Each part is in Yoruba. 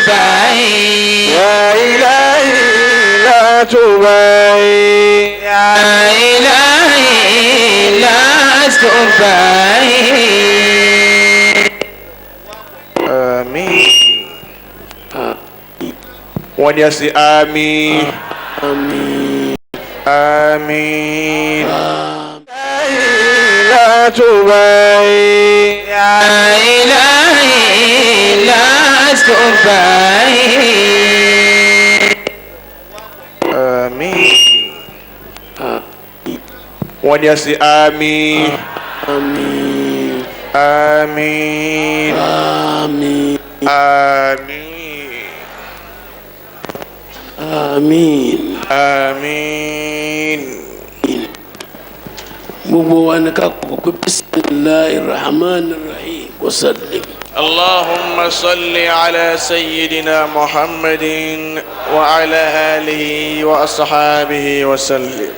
تباهي. يا إلهي لا تباهي. يا إلهي لا تباهي. آمين. Wọ́n ní ẹ sí àmín. Àmín. آمين. لا تباهي. يا إلهي لا تباهي. آمين. Wọ́n ní ẹ sí àmín. Àmín. آمين. Àmín. آمين. Àmín. آمين. Gbogbo wa ni ká kọ́ pé bisimilahi rahman rahim wasalim. اللهم صل على سيدنا محمد وعلى آله وأصحابه وسلم.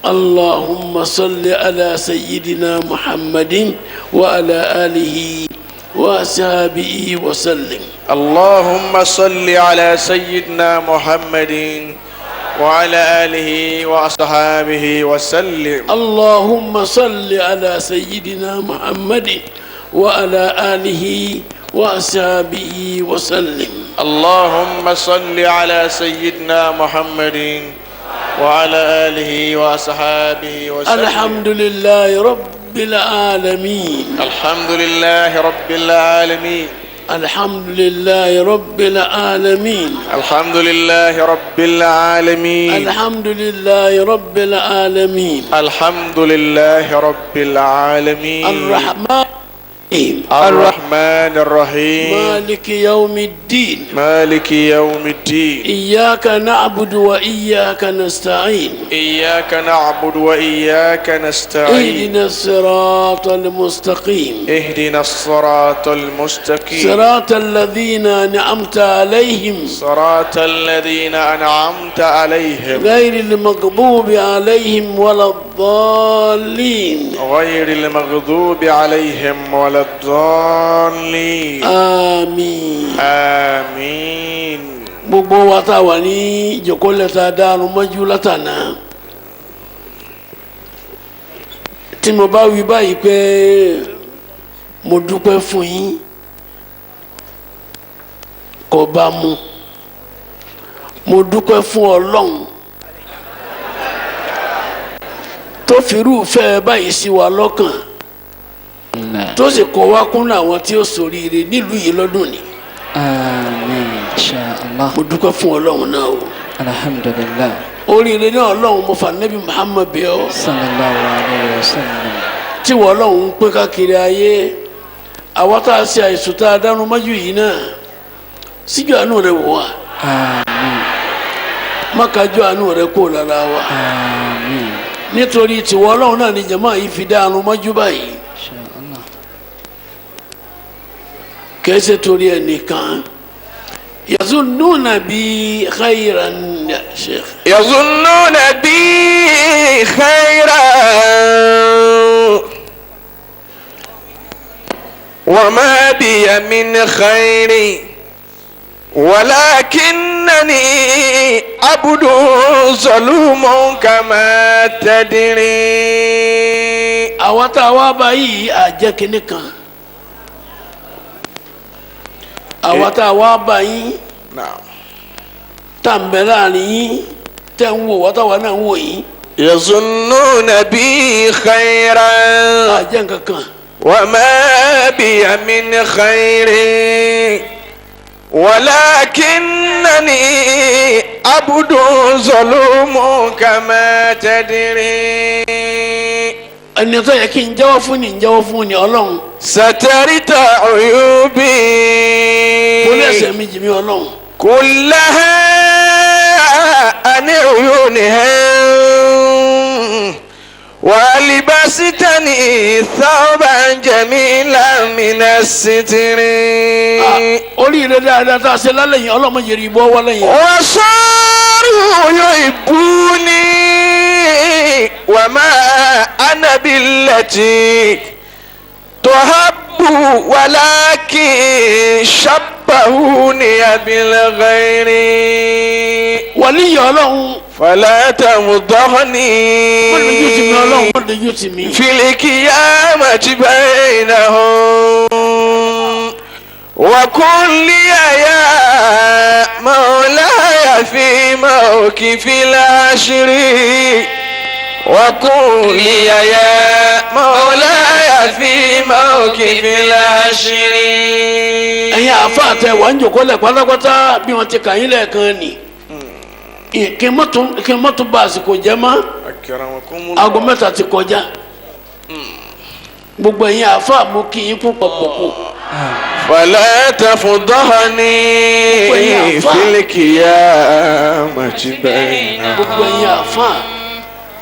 اللهم صل على سيدنا محمد وعلى آله وأصحابه وسلم. اللهم صل على سيدنا محمد وعلى آله وأصحابه وسلم. اللهم صل على سيدنا محمد وعلى آله وأصحابه وسلم. اللهم صل على سيدنا محمد وعلى آله وأصحابه وسلم. الحمد لله رب العالمين. الحمد لله رب العالمين. الحمد لله رب العالمين. الحمد لله رب العالمين. الحمد لله رب العالمين. الحمد لله رب العالمين. الرحمن الرحيم. الرحمن الرحيم. مالك يوم الدين. مالك يوم الدين. إياك نعبد وإياك نستعين. إياك نعبد وإياك نستعين. اهدنا الصراط المستقيم. اهدنا الصراط المستقيم. صراط الذين أنعمت عليهم. صراط الذين أنعمت عليهم. غير المغضوب عليهم ولا الضالين. غير المغضوب عليهم ولا الضالين. آمين. آمين. Gbogbo wa tá a wà ní ìjókòó lẹ́ta dárun mọ́jú látànà, tí mo bá wí báyìí pé mo dúpẹ́ fún yín, kò bá mu. Mo dúpẹ́ fún Ọlọ́run tó firúfẹ́ báyìí sí wa lọ́kàn, tó sì kọ́ wa kún àwọn tí ó ṣoríire nílùú yìí lọ́dún ni. Àmín insha Allah. Mo dúpẹ́ fún Ọlọ́run náà o. Alhamdulillah. Oríire náà Ọlọ́run, mo fà nẹ́bí Muhammad bí ọ. Sallallahu alayhi wa sallam. Tí wọ́n Ọlọ́run ń pín káàkiri ayé, àwa tá a ṣe àìsùn tá a dánú mọ́jú yìí náà, síjú àánú rẹ wò wá. Àmín. Má kájú àánú rẹ kó lára wa. Àmín. Nítorí tiwọ́ Ọlọ́run náà ni jàmáà yìí fi dánú mọ́jú báyìí. Insha Allah. Kìí ṣe torí ẹnìkan. Yazunnuna bi khayran ya Sheikh. يظنون بي خيرا وما بي من خير ولكنني عبد ظلوم كما تدري. Àwa tá a wá báyìí àjẹ́ kínní kan. Àwa tá a wá báyìí نعم. tá n bẹ láàrin yín, tẹ́ ń wò wá, táwa náà ń wò yín. يظنون بي خيرا Àjẹ́ nǹkan kan. وما بي من خير ولكنني عبد ظلوم كما تدري. Ẹni tó yẹ kí n jẹ́wọ́ fún ni, n jẹ́wọ́ fún ni Ọlọ́run. سترت عيوبي Mo ní ẹ̀ṣẹ̀ mi jì mí, Ọlọ́run. كلها عن عيونهم ولبستني ثوبا جميلا من الستر. Oríire dáadáa tá a ṣe lálẹ́ yìí, Ọlọ́run yẹri ibọ́ wá lẹ́yìn. وصاروا يحبوني وما أنا بالتي تحب ولكن شب شبهوني بالغير. Wàlíyà Ọlọ́run. فلا تمضغني Wọ́n lè yóò ti mi Ọlọ́run, wọ́n lè yóò ti mi. في القيامة بينهم وكن لي يا مولاي في موقف العشر وكن لي يا مولاي في موقف العشر. Ẹ̀yin àáfàá tẹ wà ń jòkó lẹ̀ pátápátá bí wọ́n ti kà yín lẹ́ẹ̀kan nì. Kí n mọ́tò bá àsìkò jẹ́ mọ́. أكرمكم. Aago 3 ti kọjá. Gbogbo ẹ̀yin àáfàá mú kí yín kú pọ̀pọ̀pọ̀. فلا تفضحني في القيامة بينهم. Gbogbo ẹ̀yin àáfàá.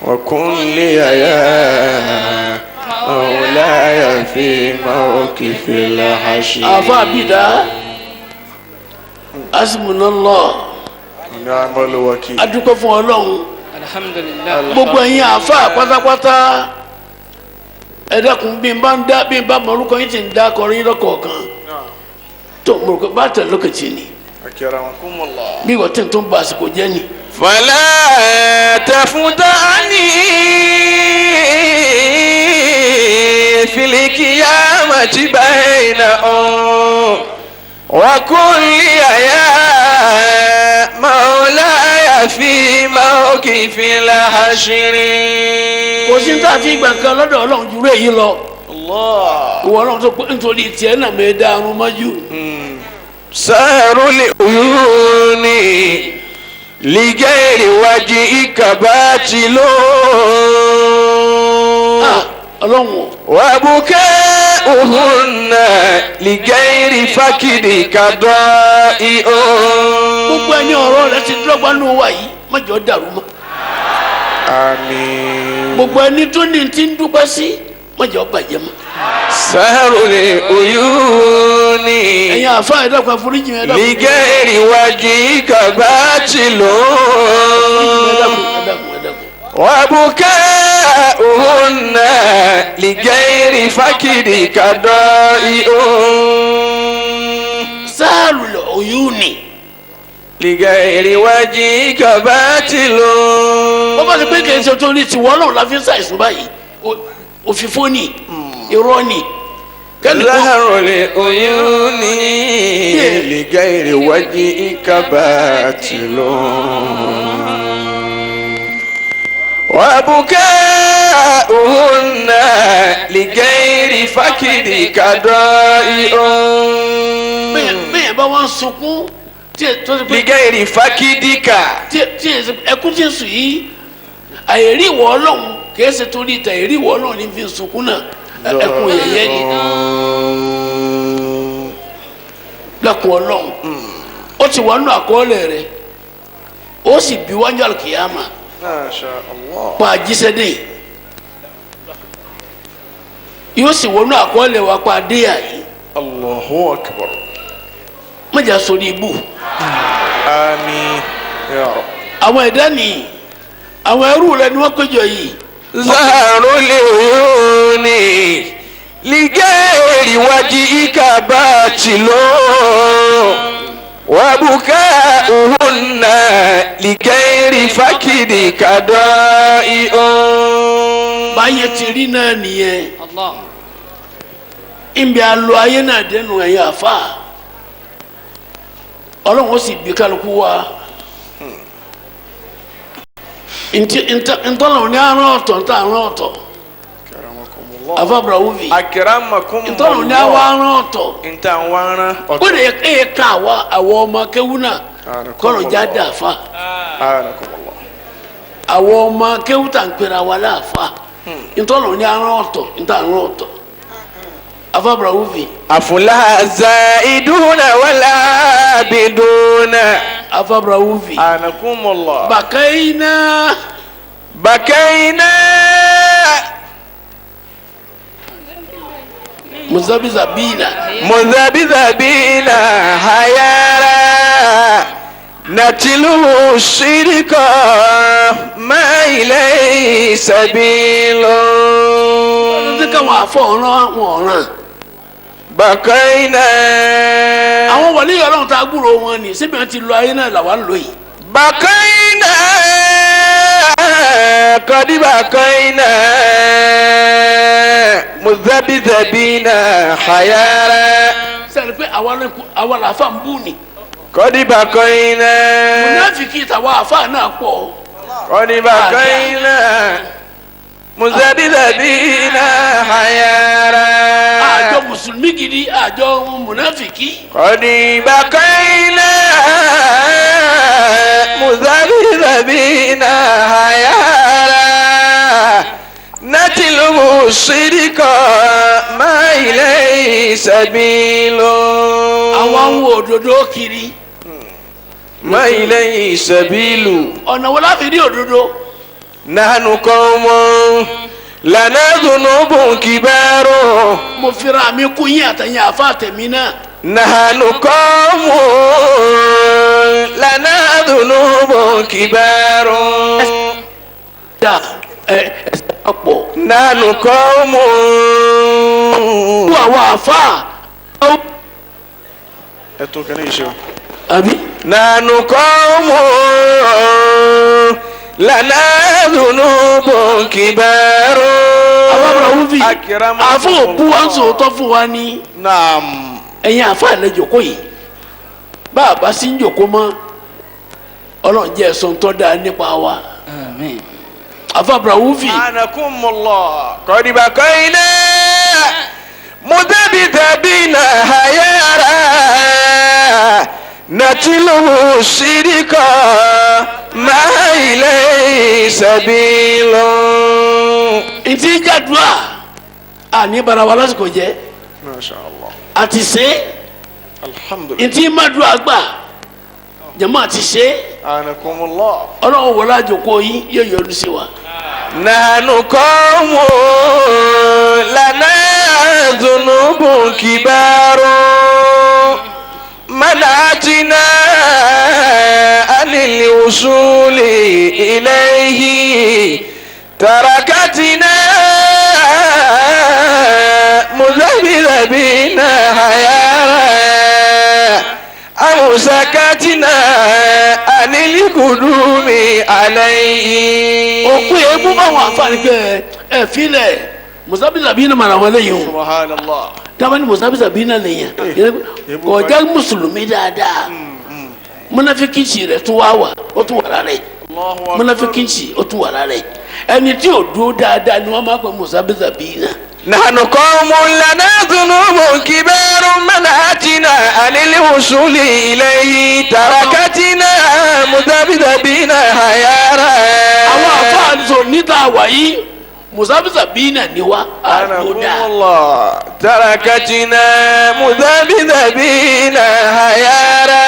وكن لي يا مولاي في موقف الحشر. Àáfàá bìdá asmunallah. نعم الوكيل. Adúpẹ́ fún Ọlọ́run. Alhamdulillah. Gbogbo ẹ̀yin àáfàá pátápátá, ẹ dákun, bí n bá ń dá bí n bá mọ orúkọ yín ti ń dá kọrin lọ́kọ̀ọ̀kan tó mọ orúkọ bá tẹ̀ lókè tì ní. أكرمكم الله. Bí ìwọ tí n tó ń ba àsìkò jẹ́ ni. فلا تفضحني في القيامة بينهم وكن لي يا مولاي في موقف الحشر. Kò sí ní tá a fi gbà kan lọ́dọ̀ Ọlọ́run jùlọ èyí lọ. الله. Ìwọ Ọlọ́run tó pé nítorí tiẹ̀ náà mi dá arun mọ́jú. سهر العيون لغير وجهك باطل. Ah, Ọlọ́run o. وبكاؤهن لغير فقدك ضائع. Gbogbo ẹni ọ̀rọ̀ rẹ ti dọ́gba nù wá yìí, má jẹ́ ó dàrú mọ́. آمين. Gbogbo ẹni tó ní ti ń dúpẹ́ sí, má jẹ́ ó bàjẹ́ mọ́. سهر العيون Ẹ̀yin àáfàá, ẹ dákun, àforíjì mi, ẹ dákun. لغير وجهك باطل. Ẹ dákun, ẹ dákun, ẹ dákun. وبكاؤهن لغير فقدك ضائع. Sáàlù lọ́yún ni. لغير وجهك باطل. Wọ́n bá ti pé kì í ṣe torí tiwọ́ náà la fi ń ṣàìsùn báyìí. Òfìfo ni, irọ́ ni. Kẹ́ni kọ́ ظهر العيون لغير وجهك باطل وبكاؤهن لغير فقدك ضائع. Bẹ́ẹ̀ bá wọn sunkún tí ẹ tó ti pé لغير فقدك. tí ẹ ẹkún tí ń sùn yìí, àìrí ìwọ Ọlọ́run, kì í ṣe torí ìtà àìrí ìwọ Ọlọ́run ní fi ń sunkún náà, ẹkún yẹ̀yẹ́ ni. Lẹ́kùn Ọlọ́run, ó ti wà nínú àkọọ́lẹ̀ rẹ̀, ó sì bí wájú àlùkìyàmà. ما شاء الله. Pa àjíṣẹ́dé yóò sì wọnú àkọọ́lẹ̀ wa pa adéyà yìí. الله أكبر. Mọ̀jà sórí ibù. آمين يا رب. Àwọn ẹ̀dá nìyí, àwọn ẹrú rẹ ni wọ́n péjọ yìí. ظهر العيون لغير وجهك باطل وبكاؤهن لغير فقدك ضائع. Báyé ti rí náà nìyẹn. Allah. Ìbí alo ayé náà dẹnu ẹ̀yìn àfa, Ọlọ́run ó sì bí kálukú wa ntí ntọ́nà ní àrùn ọ̀tọ̀ ntọ́ àrùn ọ̀tọ̀. أكرمكم الله. Àfa Abrahuvi. أكرمكم. Ntọ́nà ní àwọn àrùn ọ̀tọ̀. انت وانا. Ó lè ẹ ká àwa àwọn ọmọ kéwú náà kọ́nà já dà fa. أعانكم الله. Àwọn ọmọ kéwú tà ń pera wa láàfa, ntọ́nà ní àrùn ọ̀tọ̀ ntọ́ àrùn ọ̀tọ̀, àfa Abrahuvi. أفلا الزائدون والعابدون. Àfa Abrahuvi. أعانكم الله. Bàkẹ́yìnà. بكينا. Muzabizabina. مذبذبين حيارى نتلو الشرك ما إليه سبيل. Ọdún tí káwọn afọ ọ̀ràn wọn ọ̀ràn. بقينا Àwọn wàlíì Ọlọ́run tá a gbúròó wọn ni síbi wọn ti lọ ayé náà làwa ń lò yìí. بقينا قد بقينا مذبذبين حيارى Sẹ́ni pé àwa làáfà ń bú ni. قد بقينا Mùnáfíkì tàwa àfà náà pọ̀. قد بقينا مذبذبين حيارى Àjọ mùsùlùmí gidi, àjọ mùnáfíkì. قد بقينا مذبذبين حيارى نتلو الصدق ما إليه سبيل Àwa ń wo òdodo kiri. ما إليه سبيل Ọ̀nà wo la fi rí òdodo? نحن قوم لنا ذنوب كبار Mo fira mi kú yín àtẹ̀yìn àfa àtẹ̀mí náà. نحن قوم لنا ذنوب كبار Dà ẹ ẹsẹ̀ pọ̀. نحن قوم Kú àwọn àfa. Àbí? نحن قوم لنا ذنوب كبار Àwọn àbúrò wúfi. أكرمكم Àfọ òkú wa ń sòótọ́ fún wa ní. نعم Ẹ̀yin àfa àlẹ́ jòkó yìí. Bá a bá sí ń jòkó mọ́, Ọlọ́run jẹ́ ẹ̀sán tó dáa nípa wa. Àmín. Àfa àbúrò wúfi. أنكم الله قد بقينا مذبذبين حيارى نتلو الشرك ما إليه سبيل Ntí jàdúrà àní bara wa lásìkò jẹ́ ما شاء الله àti ṣe الحمد لله ntí madua gbà jama àti ṣe أنكم الله Ọlọ́run wọlé àjòkó yín yóò yọ́nú sí wa. نحن قوم لنا ذنوب كبار منعتنا عن الوصول إليه تركتنا مذبذبين حيارى أمسكتنا عن القدوم عليه Òkú eégún báwọn àfààní pé ẹ filẹ̀ musabisabi iná mara wọlé yìí o سبحان الله táwọn ní musabisabi iná lè yàn kọjá mùsùlùmí dáadáa múnáfíkìsì rẹ̀ tún wá wà ó tún wà lára ẹ̀ múnáfíkìsì ó tún wà lára ẹ̀ ẹni tí ò dúró dáadáa ni wọ́n máa pè musabisabi iná. نحن قوم لنا ذنوب كبار منعتنا عن الوصول إليه تركتنا مذبذبين حيارى Àwọn àfáà sọ níta wàyí musabisabi iná ni wá àdúró dáa. أنكم الله تركتنا مذبذبين حيارى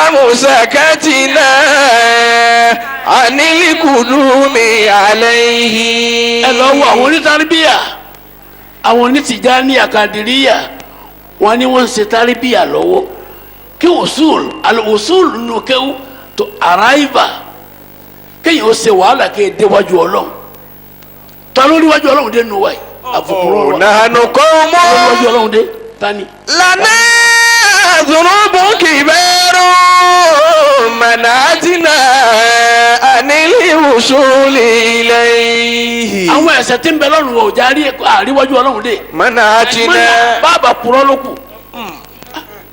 أمسكتنا عن القدوم عليه Ẹ lọ wo àwọn onítàríbíyà, àwọn onítìjáníyà, kàdíríyà, wọn ni wọn ń ṣe tàríbíyà lọ́wọ́ kí usul al-usul nù kéwù tó àráìvà kéèyàn ó ṣe wàhálà kéèyàn déwájú Ọlọ́run. Ta ló níwájú Ọlọ́run dé nù wáyé àfòkúrò wa نحن قوم ta ló níwájú Ọlọ́run dé tani. لنا ذنوب كبار منعتنا عن الوصول إليه Àwọn ẹ̀ṣẹ̀ tí ń bẹ lọ́rùn wọ̀ ọ̀jà àríwájú Ọlọ́run dé. منعتنا Bàbá kúrọ́ ló kù.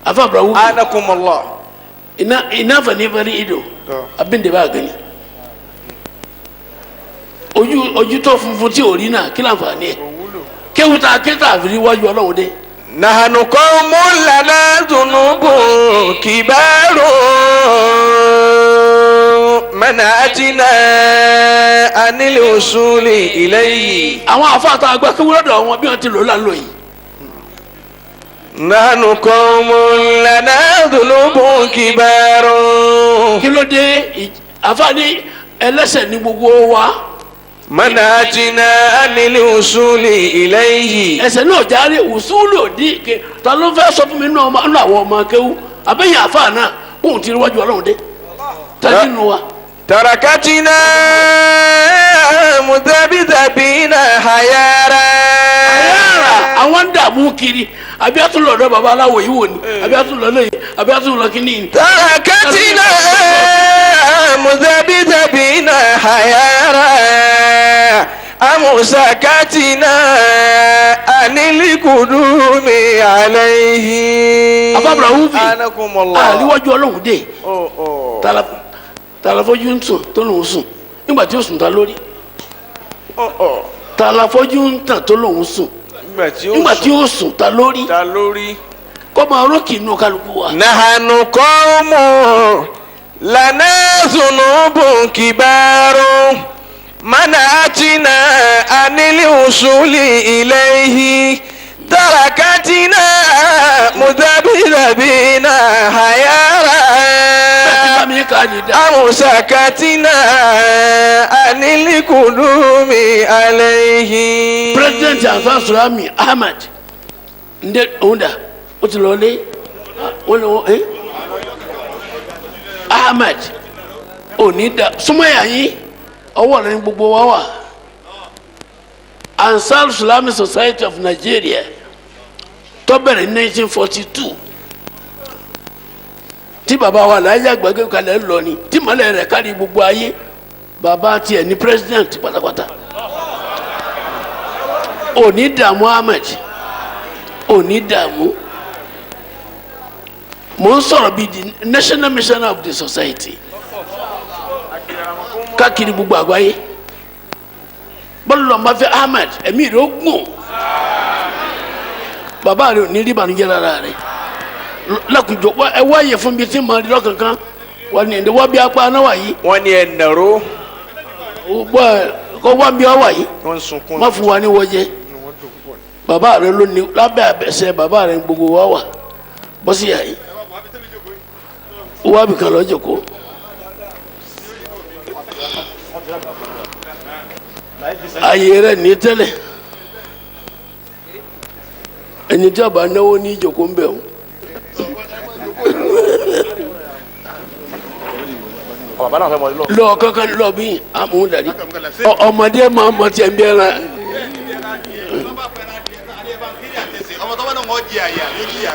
Afa abrahu أنكم الله ina ina fani fani ido abin da b'a gani ojú ojú tó funfun tí ò rí náà kí láǹfààní ẹ kéwù tá a ké tá a fi rí wájú Ọlọ́run dé. نحن قوم لنا ذنوب كبار منعتنا عن الوصول إليه Àwọn àfáà tá a gbà kéwù lọ́dọ̀ wọn bí wọ́n ti lò lálọ́ yìí. نحن قوم لنا ذنوب كبار Kí ló dé? Àfáà ní ẹlẹ́ṣẹ̀ ní gbogbo wa. منعتنا عن الوصول إليه Ẹ̀ṣẹ̀ náà jáde wùsùlù òdì ké ta ló fẹ́ sọ fún mi nínú ọmọ nínú àwọn ọmọ kéwù àbẹ́yìn àfáà náà kóun ti rí wájú Ọlọ́run dé tàbí nínú wa. تركتنا مذبذبين حيارى Yàrá àwọn ń dààmú. dààmú kiri àbí àtúnlọ̀dọ̀ babaláwo yìí wò ni àbí àtúnlọ̀dọ̀ yìí àbí àtúnlọ̀ kínní ni. تركتنا مذبذبين حيارى أمسكتنا عن القدوم عليه Abábùràwùfì أنكم الله àríwájú ọlọ́run dé Oh, oh. tàlàfọ́jú ń sùn tó lòún sùn nígbà tí ó sùn ta lórí Oh, oh. tàlàfọ́jú ń tàn tó lòún sùn Nígbà tí ó nígbà tí sùn ó sùn ta lórí ta lórí. kọ́ máa rókì inú kálukú wa. نحن قوم لنا ذنوب كبار منعتنا عن الوصول إليه تركتنا مذبذبين bẹ́ẹ̀ حيارى bá mi kà á ní dá. أمسكتنا عن القدوم عليه President Hasan Sulami Ahmed ndé òun dà ó ti lọ lé wọn lọ ẹ Ahmed òní dà súnmọ́yà yín ọwọ́ rẹ ní gbogbo wa wà. Ansar Sulami Society of Nigeria tó bẹ̀rẹ̀ ní 1942 tí bàbá wa láyé àgbàgbé kalẹ̀ ń lọ ni tí mọ́lẹ̀ rẹ̀ kárí gbogbo ayé bàbá tiẹ̀ ní president pátápátá. Òní dààmú Ahmed, òní dààmú. Mò ń sọ̀rọ̀ bíi the national mission of the society káàkiri gbogbo àgbáyé. Bọ́lá lọ́nba fẹ́ Ahmed ẹ̀mí rẹ̀ ó gùn, bàbá rẹ̀ ò ní rí ìbànújẹ́ lára rẹ̀ lọ́kùnjọ ẹ wáyé fún mi tí mo rí lọ́kànkan wà ní ẹ̀ndẹ̀ wá bí apá náà wà yìí Wọ́n ní ẹ̀ nàró kọ́ wá bí wá wà yìí wọ́n ń sunkún. má fún wa ní wọ́jẹ́. Bàbá rẹ ló ní lábẹ́ àbẹ̀sẹ̀ bàbá rẹ gbogbo wa wà bọ́sí yà yìí wá bìkan lọ́jọ́ kó. Ayé rẹ ní tẹ́lẹ̀ ẹni tí a bá náwó ní ìjòkó ń bẹ̀ o. Bàbá náà fẹ́ mọ lọ. Lọ kankan lọ bí amúdàrí ọmọdé máa mọ tiẹ̀ ń bẹ́ẹ̀ rẹ. Ọmọ tó bá náà wọ́n jẹ àyà yóò jìyà.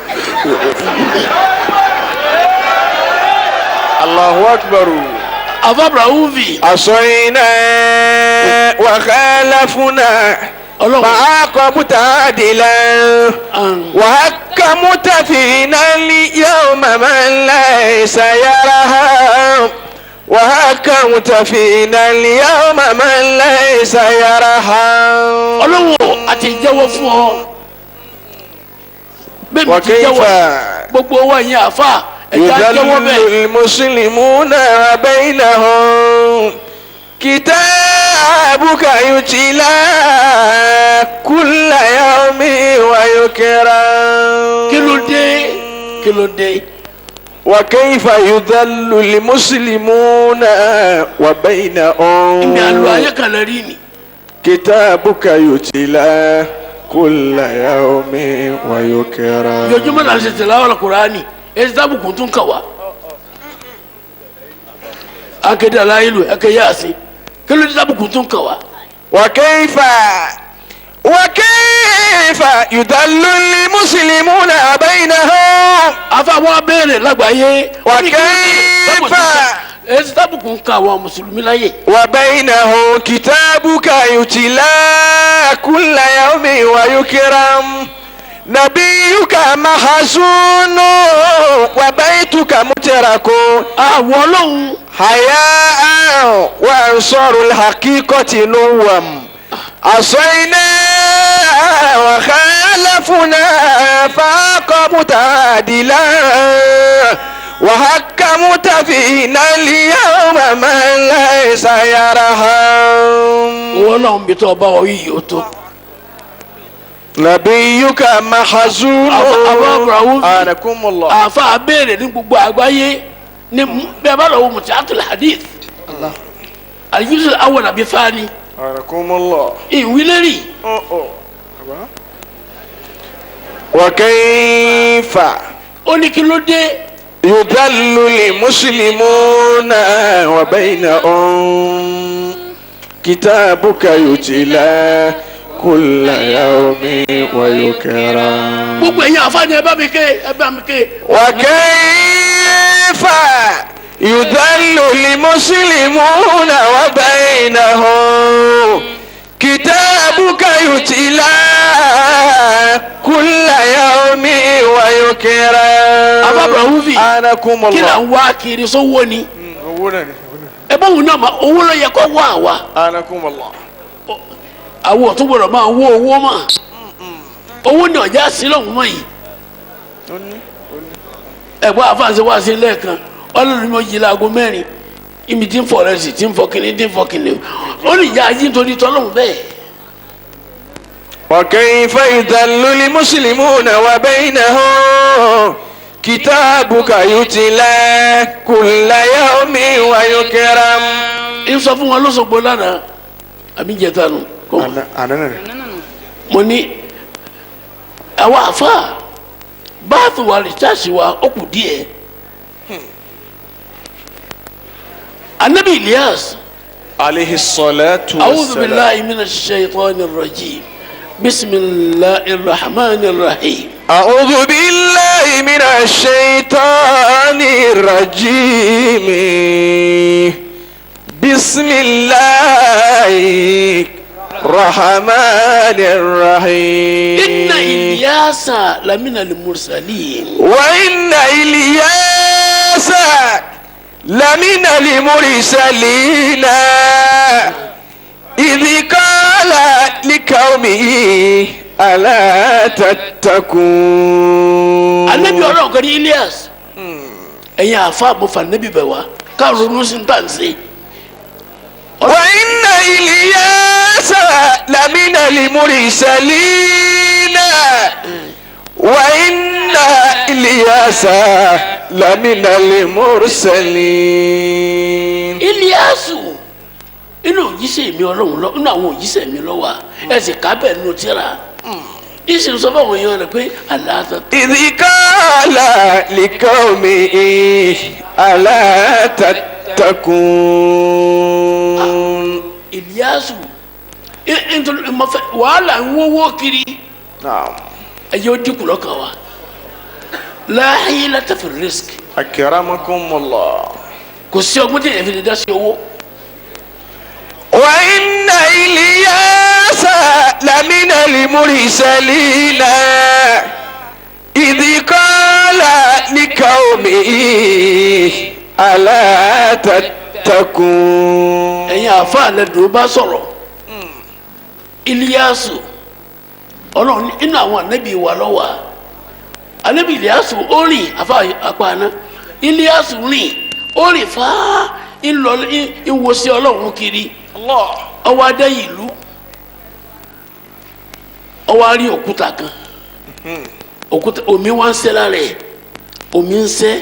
Allahu akbar. Àfàbùràwùfì عصينا وخالفنا Ọlọ́run فعاقبت عادلا وحكمت فينا اليوم من ليس يرها وحكمت فينا اليوم من ليس يرها Ọlọ́run àti jẹ́wọ́ fún ọ bẹ́ẹ̀ mi ti وكيف jẹ́wọ́ gbogbo wa yẹn àfa ẹ̀ka jẹ́wọ́ يذل bẹ́ẹ̀. المسلمون بينهم كتابك يتلى كل يوم ويكرم Kí ló dé, kí ló dé? وكيف يذل المسلمون Ìmì àlọ́ ayé وبينهم kan lè rí ni. كتابك يتلى كل يوم ويكرم Yojúmọ́ náà ṣe tẹ̀lé àwọn Kùránì èyí tábùkù tún kà wá. Akéde aláìlú ẹ̀kẹ́ yá sí kí ló dé tábùkù tún kà wá. وكيف يدل المسلمون بينهم Afa wọn abéèrè lágbàáyé. وكيف Èyí tábùkù ń kà àwọn mùsùlùmí láyè. وبينه كتابك يتلى كل يوم ويكرم نبيك محزون وبيتك مترك Àwọn Ọlọ́run حياء وأنصار الحقيقة نوم عصينا وخالفنا فعاقبت عادلا وحكمت فينا اليوم من ليس يرحم wọ́n Ọlọ́run bí tó ọba wọ̀ yìí ó tó. نبيك محزون أبا أنكم الله Àfa abéèrè ní gbogbo àgbáyé ní bẹ́ẹ̀ bá lọ wo mùtí hadith. Àyùsù awọ̀n àbí fani أنكم الله ìwílérì. وكيف Ó ní kí ló dé? يذل المسلمون وبينهم كتابك يتلى كل يوم ويكرم. Gbogbo ẹ̀yin àfáàní, ẹ bá mi ké, ẹ bá mi ké. وكيف يذل المسلمون وبينهم كتابك يتلى كل يوم ويكرم. Abábọ̀wúfì. أنكم Kí là الله. ń wá kiri sówó ni? Owó náà ni. Ẹ bá wù náà ma, owó ló yẹ kó wá wa. أنكم الله. Àwọn ọ̀tún gbọ́dọ̀ máa wó owó mọ́. Owó ni ọ̀já sí lọ́hùn mọ́ yìí. Ẹ̀gbọ́n àfáàṣe wá sí lẹ́ẹ̀kan, ọlọ́run mi ò jí láago 4, ibi tí ń fọ rẹ̀ sì tí ń fọ kìnìún, tí ń fọ kìnìún, ó lè yá ayé nítorí tọ́lọ́hùn bẹ́ẹ̀. وكيف يذل المسلمون وبينهم كتابك يتلى كل يوم ويكرم. Ń sọ fún wọn lọ́sọ̀gbọ́ lánàá àbí jẹta nù mo ní àwọn àfa báàtù wa, rìsáàsì wa, ó kù díẹ̀. Anabi Ilyas. عليه الصلاة. أعوذ بالله من الشيطان الرجيم، بسم الله الرحمن الرحيم. أعوذ بالله من الشيطان الرجيم، بسم الله الرحمن الرحيم. إن إلياس لمن المرسلين. وإن إلياس لمن المرسلين إذ قال لقومه ألا تتقون. Anabi Ọlọ́run kan ní Ilyas. Ẹ̀yin àfa, mo fà anabi bẹ̀ wá ká ronú sí ní tàǹsí. وإن إلياس لمن المرسلين، وإن إلياس لمن المرسلين. Ilyasu inú òjíṣẹ́ mi Ọlọ́run lọ, inú àwọn òjíṣẹ́ mi lọ wà, ẹ sì ká bẹ́ẹ̀ nù tíra ìsìn sọ fún àwọn èèyàn rẹ pé aláàtọ̀. إذ قال لقومه ألا تتقون. Ilyasu nítorí wàhálà ń wọ́wọ́ kiri. نعم. Ẹ jẹ́ ó dínkù lọ́kàn wa، la hilata fi risk. أكرمكم الله. Kò sí ọgbọ́n tí èèyàn fi lè dá sí owó. وإن إلياس لمن المرسلين إذ قال لقومه ألا تتقون. Ẹ̀yin àfa lẹ́dùn bá sọ̀rọ̀ Iliyasu Ọlọ́run, inú àwọn anabi wà lọ́wọ́ anabi Iliyasu. Ó rìn àfa àpáná Iliyasu rìn, ó rìn fáá, ńlọ ìwòsí Ọlọ́run kiri. Ọwọ́ adẹ́yìn ìlú, ọwọ́ arí òkúta kan, òkúta omi wá ń sẹ́ lára ẹ̀, omi ń sẹ́.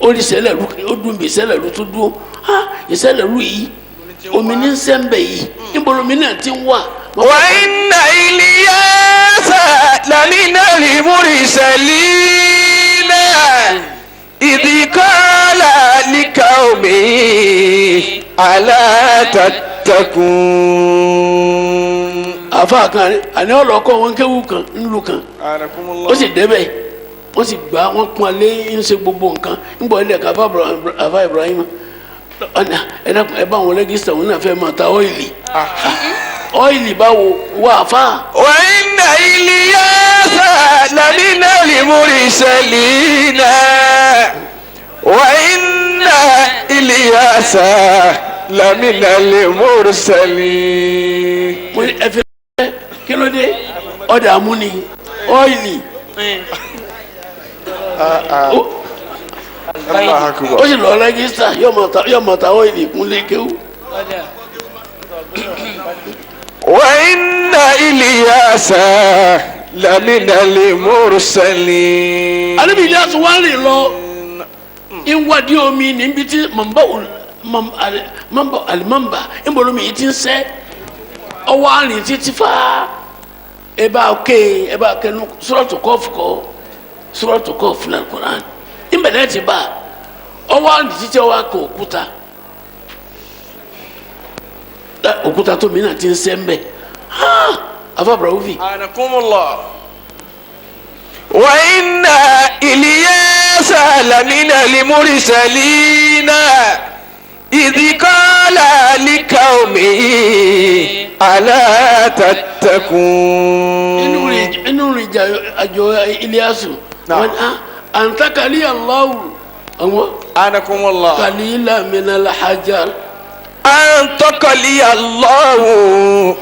Ó rí sẹ́lẹ̀ rú, ó dùn bí sẹ́lẹ̀ rú tó dúró. Ha, ìsẹ́lẹ̀ rú yìí, omi ní ń sẹ́ ń bẹ̀ yìí, níbo lomi náà ti ń wà? وإن إلياس لمن المرسلين إذ قال لقومه ألا تتقون. Àfa kan àní ọlọ́kọ́ wọn kéwù kan ńlu kan, ó sì débẹ̀, wọ́n sì gbà wọ́n pọ́n lé, ń ṣe gbogbo nǹkan ń bọ̀ ilé ẹ̀ka. Àfa Ibrahim ọ̀nà ẹ bá wọn register, wọn náà fẹ́ máa ta oil. Oil báwo wà àfa? وإن إلياس لمن المرسلين، وإن إلياس لمن المرسلين. Mo ní ẹ fi kí ló dé ọ̀dà amúni oil. الله أكبر. Ó sì lọ register, yóò máa ta oil kúnlé kéwù. وإن إلياس لمن المرسلين. Alebi Ilyasu wá rìn lọ, ìwádìí omi níbi tí mọ̀nbá alimọ̀nbá ìbọ̀lómi yìí ti ń sẹ́. Ọwọ́ àrìn títí fá. Ẹ bá ké, ẹ bá ké nu Suratu Kọ́ọ̀fù kọ́, Suratu Kọ́ọ̀fù náà Kùránì ìbẹ̀lẹ̀ ti bá. Ọwọ́ àrìn títí, ọwọ́ akọ òkúta. Òkúta tó mìíràn ti ń sẹ́ ń bẹ̀. Afa Ibrahim. Anakumullah. Wa inna Ilyasa lamina limurisalina idh qala liqaumihi ala tattakun. Inú rìn àjò Ilyasu. Anta kali Allahu. Anakumullah. Kalila minal hajar. Antakali Allahu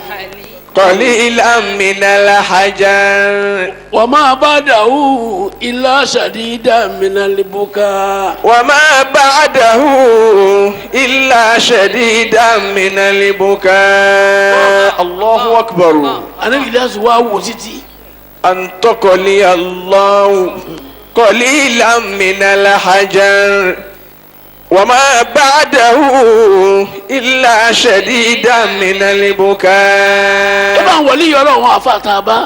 qalila minal hajar. Wa ma ba'dahu illa shadidan minal buka. Wa ma ba'dahu illa shadidan minal buka. Allahu akbar. Anabi Ilyasu wa wo títí. Antakali Allahu qalila minal hajar. Wa ma ba'dahu illa shadidan minal buka. Ẹ bá ń wọlé yọrọ wọn àfa àtàbá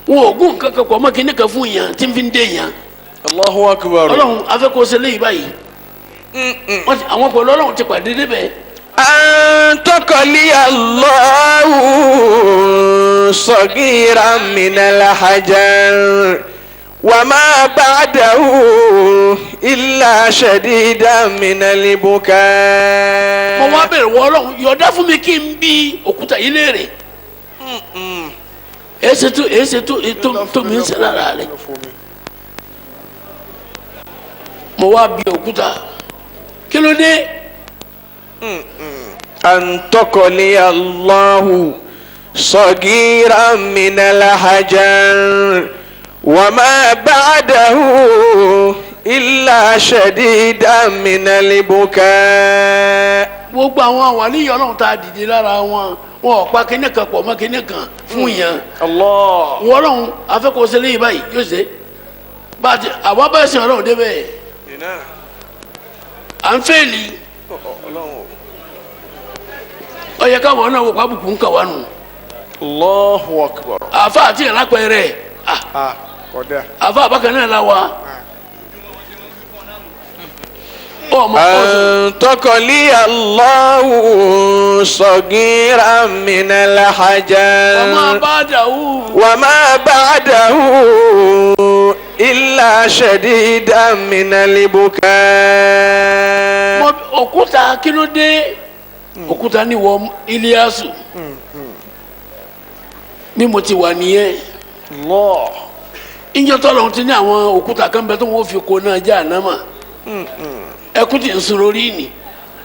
wọn ò gún kankan pọ̀ mọ́ kíní kan fún yàn tí n fi ń dé yàn. Allahu akbar. Ọlọ́run afẹ́kọ̀ọ́sẹ́ léyìí báyìí. Àwọn pẹ̀lú Ọlọ́run ti pàdé débẹ̀. Antakali Allahu sagiran minal hajar. Wa ma ba'dahu illa shadidan minal buka. Mo wá bẹ̀rẹ̀ wọ Ọlọ́run yọ̀ọ̀dá fún mi kí n bí òkúta yìí léèrè. Èsì tó mi ń ṣe lára rẹ̀. Mo wá bí òkúta. Kí ló dé? Antakali Allahu sagiran minal hajar. Wa ma ba'dahu illa shadidan minal buka. Gbogbo àwọn àwàlíyọ̀ Ọlọ́run tá a dìde lára wọn wọn ò pa kíní kan pọ̀ mọ́ kíní kan fún yẹn. Allah. Wọ́n Ọlọ́run afẹ́kọ̀ọ́sẹ́ léyìí báyìí yóò ṣe àwa bá ṣe Ọlọ́run débẹ̀ à ń fẹ́ẹ̀lì ó yẹ káwọn náà wò pábùkù ń kà wá nù. Allahu akbar. Àfa àti ìrápẹ̀rẹ̀ àfa àbákan náà la wa. Antakali Allahu sagiran minal hajar. Wa ma ba'dahu. Wa ma ba'dahu illa shadidan minal buka. Òkúta kí ló dé? Òkúta ní wọ Ilyasu. Bí mo ti wà nìyẹn. Ìjọ tọ́lọ̀ ti ní àwọn òkúta kan bẹ tó wọ́n fi kó náà já àná mà. Ẹkú ti ń sun lórí ni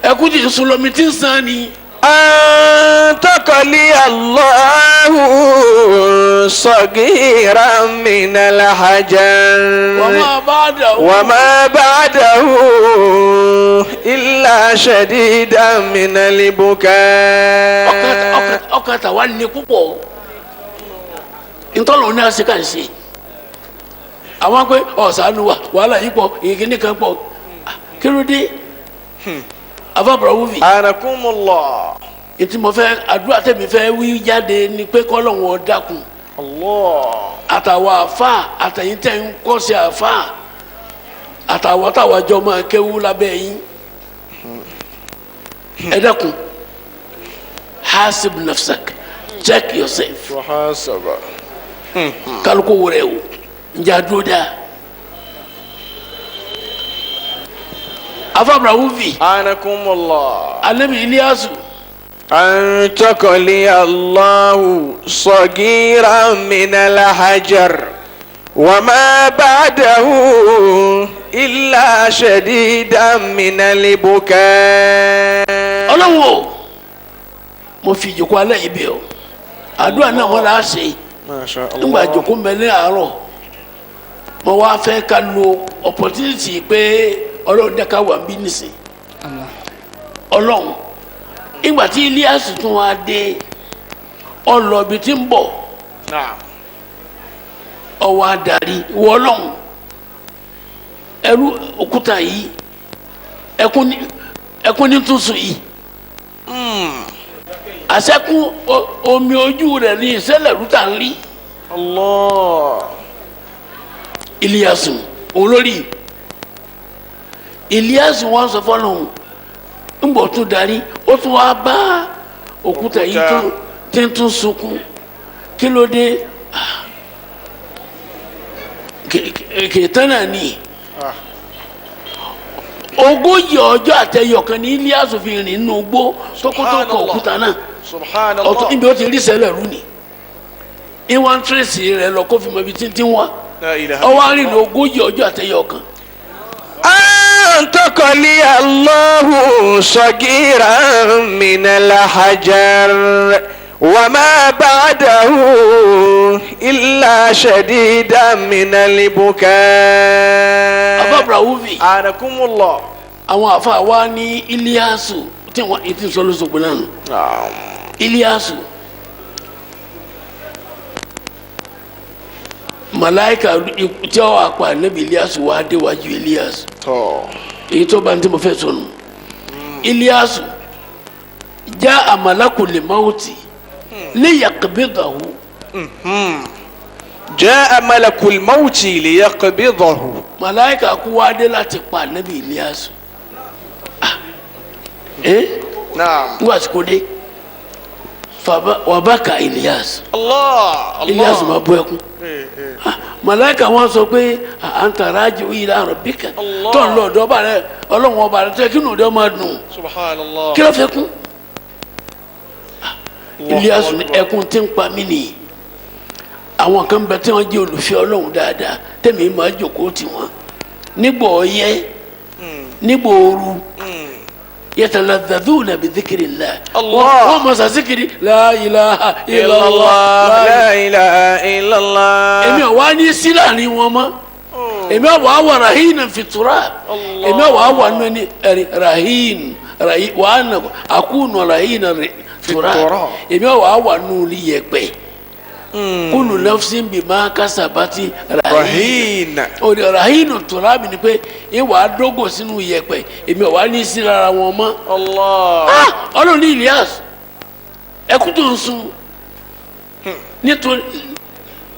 ẹkú ti ń sun lómi tí ń san ni. Antakali Allahu sagiran minal hajar. Wa ma ba'dahu. Wa ma ba'dahu illa shadidan minal buka. Ọkàn tàwa ní púpọ̀ ntọ́lọ̀ ní àṣekà ń ṣe àwọn pé ọ̀sánú wa wàhálà yìí pọ̀ ìkíní kan pọ̀ kí ló dé afábọ̀rọ̀ wúfi. Anakumullah. Ètí mo fẹ́ àdúrà tẹ̀mí fẹ́ wí jáde ni pé kọ́lọ́hún ó dákun. Allah. Àtàwọn àfa àtẹ̀yìn tẹ̀ ń kọ́ sí àfa àtàwọn táwọn àjọ máa kéwú lábẹ́ yín ẹ dákun hasib nafsak, check yourself. Muhasaba. Kálukú wúrẹ́ o njẹ́ àdúró dáa. Afa Ibrahim. Anakumullah. Anabi Ilyasu. Antakali Allahu sagiran minal hajar. Wa ma ba'dahu illa shadidan minal buka. Ọlọ́run o, mo fi ìjókòó alẹ́ yìí bẹ̀ ọ́. Àdúrà náà wọ́n la ṣe. Nígbà ìjókòó ń bẹ ní àárọ̀, mo wá fẹ́ ká lo opportunity pé Ọlọ́run dẹ́ ká wà bí nísìn. Ọlọ́run ìgbà tí Ilyasu tún wá dé ọlọ ibi tí ń bọ̀ ọwọ́ adarí wọ Ọlọ́run ẹrú òkúta yìí ẹkún ní tuntun yìí àṣẹkún omi ojú rẹ̀ ní ìṣẹ̀lẹ̀ rúta ń rí. Ilyasu òun lórí Ilyasu wọn sọ fọlọ́hún ńgbọ̀ tún darí ó tún wá bá òkúta yìí tún tí ń tún sunkún. Kí ló dé? Kìtàn náà ni 40 ọjọ́ àtẹyọkan ní Iliasu fi rìn nínú igbó tókótó kọ òkúta náà. Subhanallah. Ọtún ibi ó ti rí sẹlẹ̀ rú ni ìwọ̀n tírèsì rẹ̀ lọ kó fi mọ ibi tí ń tí ń wá. La ilaha Ọwọ́ arìnrìn 40 ọjọ́ àtẹyọkan. أنتقلي الله صغيرا من الحجر وما بعده إلا شديدا من البكاء. Afa Brahuvi. أنكم الله. Àwọn afa wa ní Iliasu tí wọ́n ti sọ lóṣogbo náà nù. نعم. Iliasu malaika tí ó wà pa níbi Iliasu wà déwájú Iliasu. tó. Èyí tó bá ń tí mo fẹ́ sọnù. Iliasu já amalaku lè mawuti liyaqbidahu. جاء ملك الموت ليقبضه. Malaika kú wá dé láti pa níbi Iliasu. نعم. Nígbà tí kò dé wàbákà Iliasu. الله. Iliasu máa bú ẹkún. Malaika wọn sọ pé à ń tara jù ila rabbika. Allah. Tó ń lọ ọ̀dọ̀ ọba rẹ, Ọlọ́run ọba rẹ tó yẹ kí nù ọdọ máa dùn. سبحان الله. Kí ló fẹ́ kún? Iliasu ní ẹkún tí ń pa mí nìyí. Àwọn kan bẹ tí wọn jẹ́ olùfẹ́ Ọlọ́run dáadáa tẹ̀mí máa jókòó tì wọ́n nígbà ọyẹ́, nígbà ooru, yataladhadhuna bi dhikrillah. Allah. Wọ́n mọ̀ sàzíkiri la ilaha illallah. لا إله إلا الله. Èmi ò wá ní sí láàrin wọn mọ́. Èmi ò wá wà rahina fi turab. Èmi ò wá wà nínú ẹni ẹ̀rí rahin wà á nà àkúnù rahina turab. Turab. Èmi ò wá wà nínú yẹ̀pẹ̀. Kullu nafsin bima kasabati rahin. رهين. Òde rahinu turab ni pé ìwà dógò sínú yẹ̀pẹ̀, èmi ò wá ní sí lára wọn mọ́. الله. Ah! Ọlọ́run ní Ilyas, ẹkún tó ń sun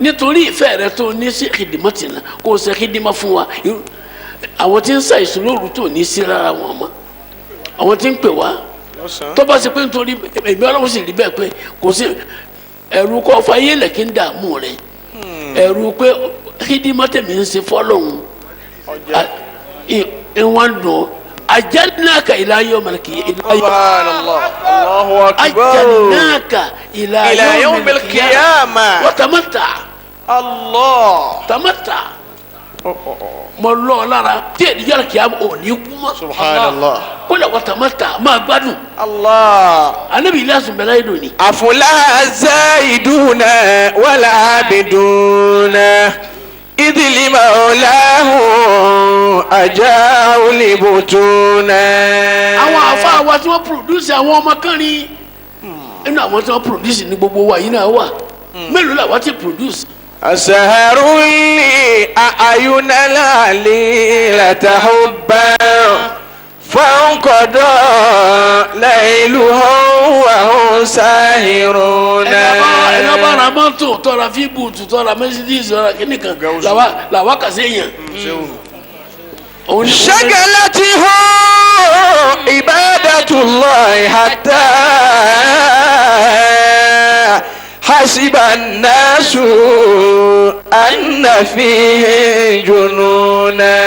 nítorí ìfẹ́ rẹ tó ní sí kìdìmọ́tìnà kó o ṣe kìdìmọ́ fún wa. Àwọn tí ń ṣàìsùn lóru tó ní sí lára wọn mọ́, àwọn tí ń pè wá tó bá ṣe pé nítorí èmi Ọlọ́run sì rí bẹ́ẹ̀ pé kò sí ẹ̀rù kọ́ fayé lẹ̀ kí n dààmú rẹ̀, ẹ̀rù pé kìdìmọ́tìmí ń ṣe fọ́lọ́hún ìwọ̀n dùn ajannaka ila yawm al-qiyamah. سبحان الله. الله أكبر. أجلناك إلى إلى يوم يوم القيامة القيامة. وتمتع. الله. تمتع. Mo lọ lára tí èdè yàrá kìá ò ní kú mọ́. سبحان الله. Kó lè وتمتع máa gbádùn. الله. Anabi Ilyasu bẹ̀rẹ̀ ayé lónìí. أفلا الزاهدون والعابدون إذ لمولاه أجاء لبطونا. Àwọn àfa wa tí wọ́n produce àwọn ọmọ kan ní inú àwọn tí wọ́n produce ní gbogbo wa yìí náà wà, mélòó làwọn ti produce? أسهر لي أعين العليلة حبا فانقضى ليلهم وهم ساهرون. Ẹ̀ka bá ra mọ́tò, tọ́ra fíbùtù, tọ́ra Mercedes, tọ́ra kíní kan, làwa kà sí èèyàn. Òun ni- شغلته عبادة الله حتى حسب الناس أن فيه جنونا.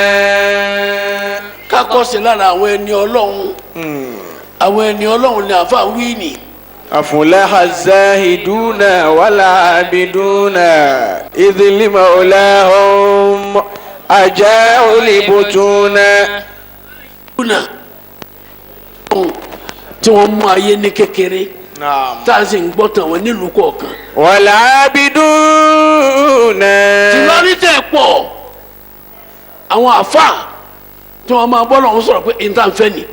Kakọ́sí lára àwọn ẹni Ọlọ́run, àwọn ẹni Ọlọ́run ni àfa wíìnì. أفلح الزاهدون والعابدون إذ لمولاهم أجاءوا لبطونا. Kúnà tí wọ́n mú ayé ní kékeré. نعم. Tá a sì ń gbọ́ tàn wọ́n nílùú kọ̀ọ̀kan. والعابدون. Tìlọrin tẹ̀ pọ̀, àwọn àfa tí wọ́n máa bọ́ lọ́hún sọ̀rọ̀ pé ìta ń fẹ́ ni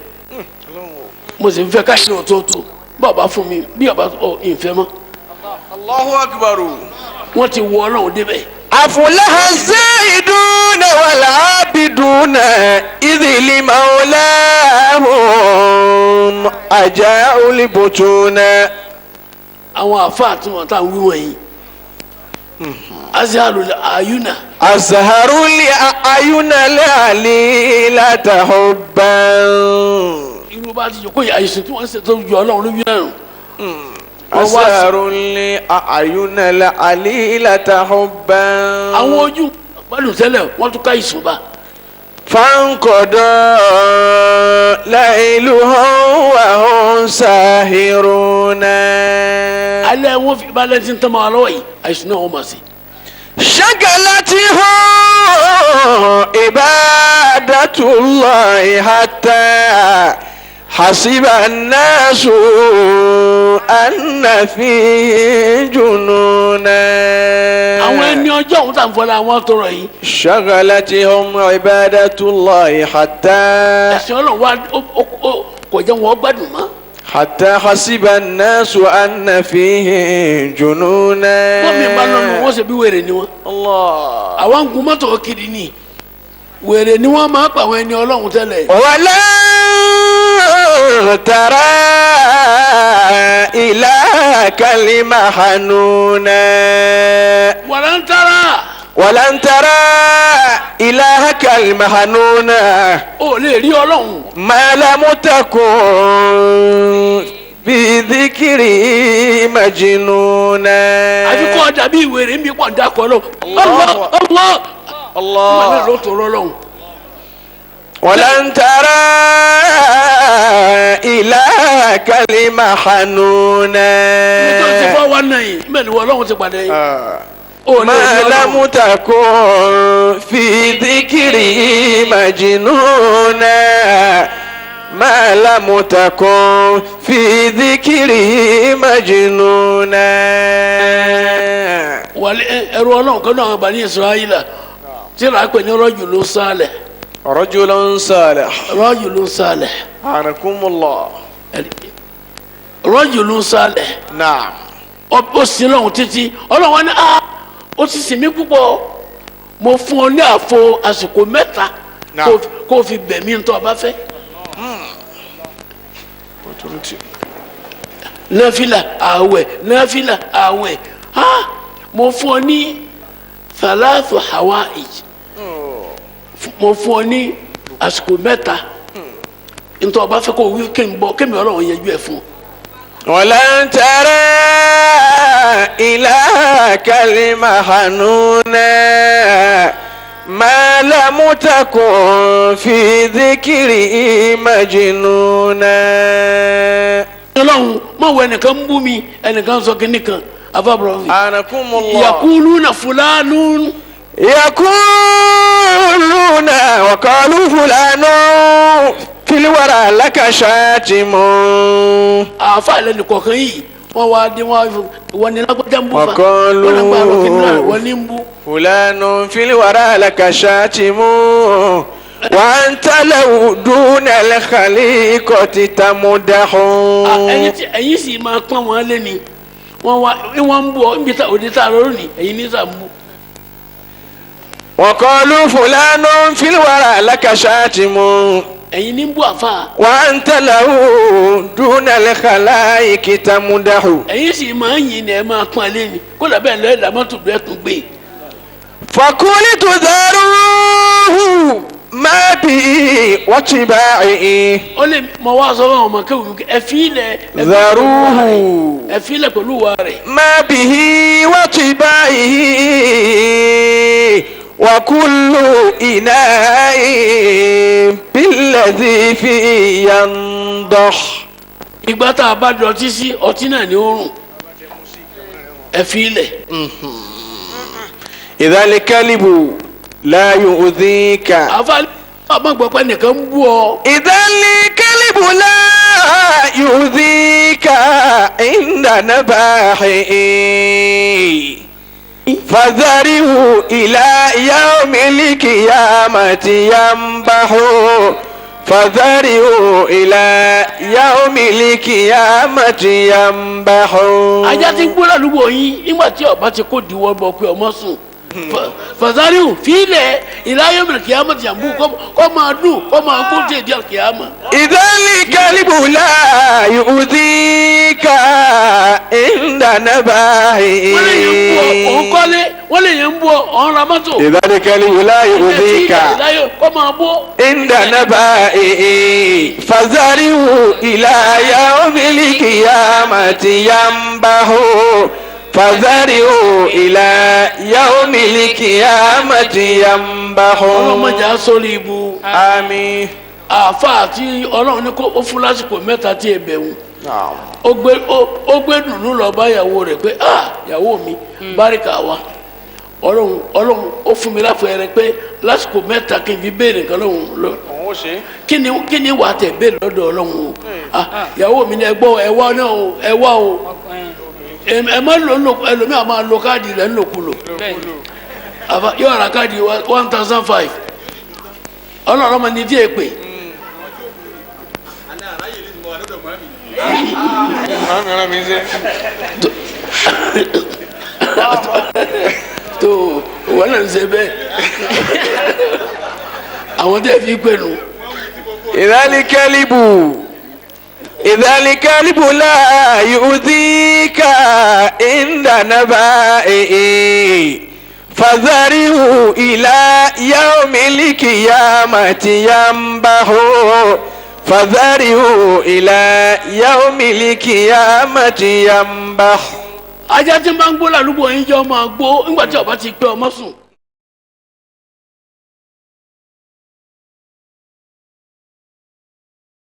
mo sì ń fẹ́ káyọ̀ ní òtótó bàbá fún mi bí bàbá ọ ìfẹ́ mọ́. الله أكبر. Wọ́n ti wọ Ọlọ́run débẹ̀. أفلح الزاهدون والعابدون إذ لمولاهم أجاءوا لبطونا. Àwọn àfa tí wọ́n tá wí wọ̀nyí azihalu ayuna. أزهر لأعين العليلة حبا. Irú bá ti jòkó yìí, àìsàn tí wọ́n ń ṣe tó ju Ọlọ́run lójú náà nù. Wọ́n wá sí أسهر الأعين العليلة حبا àwọn ojú gbádùn tẹ́lẹ̀ wọ́n tún ká ìsúnba. فانقضى ليلهم وهم ساهرون Alẹ́ wọn fi balẹ̀ tí ń tán máa lọ́wọ́ yìí àìsùn náà wọ́n máa ṣe. شغلتهم عبادة الله حتى حسب الناس أن فيه جنونا. Àwọn ẹni ọjọ́ òun tà ń fọlá àwọn tọrọ yìí. شغلتهم عبادة الله حتى Ẹ̀sìn Ọlọ́run wa kò jẹ́ wọn gbádùn mọ́. حتى حسب الناس أن فيه جنونا. Wọ́n mi bá lọ́nu wọ́n ṣe bí wèrè ni wọ́n. الله. Àwọn ń gun mọ́tò kiri ni wèrè ni wọ́n máa pa àwọn ẹni Ọlọ́run tẹ́lẹ̀. ولن ترى إلى كلمة حنونا. Wàrà ń tara. ولن ترى إلهك المحنونا. Ó lè rí Ọlọ́run. ما لم تكن في ذكري مجنونا. Àfi kọ́ dàbí wèrè ń bí pọ̀ ń dákọ̀ Ọlọ́run. Allah Allah. الله. Wọn náà ló tọrọ Ọlọ́run. ولن ترى إلهك المحنونا. Nítorí ti fọ́ wa náà yìí mbẹ́ ni wọ́n Ọlọ́run ti pàdé yìí. Ó lè ما rí Ọlọ́run. لم تكن في ذكري مجنونا ما لم تكن في ذكري مجنونا. Wàlẹ́ ẹrú Ọlọ́run kan náà àwọn Bani Israẹla tí ra pè ní rajulun salih. رجل صالح. Rajulun salih. عنكم الله. Rajulun salih. نعم. Ó sin lọ́hùn títí Ọlọ́run wa ní a ó ti sìn mí púpọ̀ mo fún ọ ní àfo àsìkò mẹ́ta Naam. kó o fi bẹ̀ mí ntọ́ ọba fẹ́. Náfìlà àwẹ̀ náfìlà àwẹ̀ ha mo fún ọ ní thalathu hawaij mo fún ọ ní àsìkò mẹ́ta ntọ́ ọba fẹ́ kó o wí kí n bọ́ kémi Ọlọ́run yẹjú ẹ̀ fún ọ. ولن ترى إلهك المحنونا ما لم تكن في ذكري مجنونا. Ọlọ́run mọ̀ wọ ẹnìkan ń bú mi ẹnìkan sọ kínní kan afábọ̀rọ̀ أنكم الله. Yakuluna fulanun. يقولون وقالوا فلان في الورى لك شاتم. Àáfà lẹnu kọ̀ọ̀kan yìí wọ́n wá dé wọ́n ní lágbájá ń bú fa Waqalu wọ́n lágbára kínní náà wọ́n ní ń bú. فلان في الورى لك شاتم وأنت لو دون الخليقة تمدح. Ẹ̀yin tí ẹ̀yin sì máa pọ́n wọn lé ni wọ́n wá wọ́n ń bú ọ níbi tá òde tá a lọ́rùn ni ẹ̀yin ní sà ń bú. وقالوا فلان في الورى لك شاتم. Ẹ̀yin ní ń bú àfa. وأنت له دون الخلائق تمدح. Ẹ̀yin sì máa ń yin ni ẹ̀ máa pọ́n lé ni kó làbẹ́ lọ́ọ́ ẹ̀dá mọ́tò bẹ́ẹ̀ tún gbé. فقلت ذروه ما به واتباعه. Ó lè mọ wá sọ fún àwọn ọmọ kéwù ẹ fi ilẹ̀ ẹ fi ذروه ẹ fi ilẹ̀ pẹ̀lú wa rẹ̀. ما به وطباعه وكل إناء بالذي فيه ينضح. Ìgbà tá a bá dọtí sí ọtí náà ní oorun ẹ fi ilẹ̀. إذا الكلب لا يؤذيك. Àfa àmọ́ gbọ́ pé nìkan ń bú ọ. إذا الكلب لا يؤذيك عند نباحه فذره إلى يوم القيامة ينبح فذره إلى يوم القيامة ينبح. Ajá ti ń gbó ládùúgbò yín nígbà tí ọba ti kó diwọ́ bọ̀ pé ọmọ sùn fasariu filẹ̀ ìláyé mìíràn kìámà ti yàgbó kọ́ máa dùn kọ́ máa kó tẹ̀ díẹ̀ kìámà. إذا الكلب لا يؤذيك عند Wọ́n lè yín kú òun نباحه. kọ́lé Wọ́n lè yẹn ń bọ̀ ọ̀hún ra mọ́tò. إذا الكلب لا يؤذيك Láyọ̀ kọ́ máa bọ́. عند نبائه فذره إلى يوم القيامة ينبه فذره إلى يوم القيامة ينبه. Ọlọ́mọdé aṣọ́rí ibu. آمين. Àáfàá àti Ọlọ́run ní kó ó fún lásìkò 3 tí ẹ bẹ̀rù. نعم. Ó gbé dùnú lọ bá ìyàwó rẹ̀ pé, "Ah, ìyàwó mi, báríkà wa, Ọlọ́run ó fún mi láfẹ̀ẹ́rẹ́ pé lásìkò 3 kí n fi béèrè nǹkan lọ́hùn lọ. Kí ni wàá tẹ̀ béèrè lọ́dọ̀ Ọlọ́run o?" "Ah, ìyàwó mi ní, ẹ gbọ́, ẹ wá náà o, ẹ wá o, ẹ má lò ó." Ẹlòmíà máa lo káàdì rẹ̀ ńlòkulò. Àfa yóò ra káàdì 1,500. Ọlọ́run ọmọ ní díẹ̀ pé. Àná àráyè lè mọ àdọ́dọ̀ mọ́ mi. Tó wọn náà ń ṣe bẹ́ẹ̀, àwọn tẹ́ fi pè nù. إذا الكلب إذا الكلب لا يؤذيك عند نبائه فذره إلى يوم القيامة ينبه فذره إلى يوم القيامة ينبه. Ajá tí ń bá ń gbó ládùúgbò yín, jẹ́ ọmọ gbó nígbà tí ọba ti pé ọmọ sùn.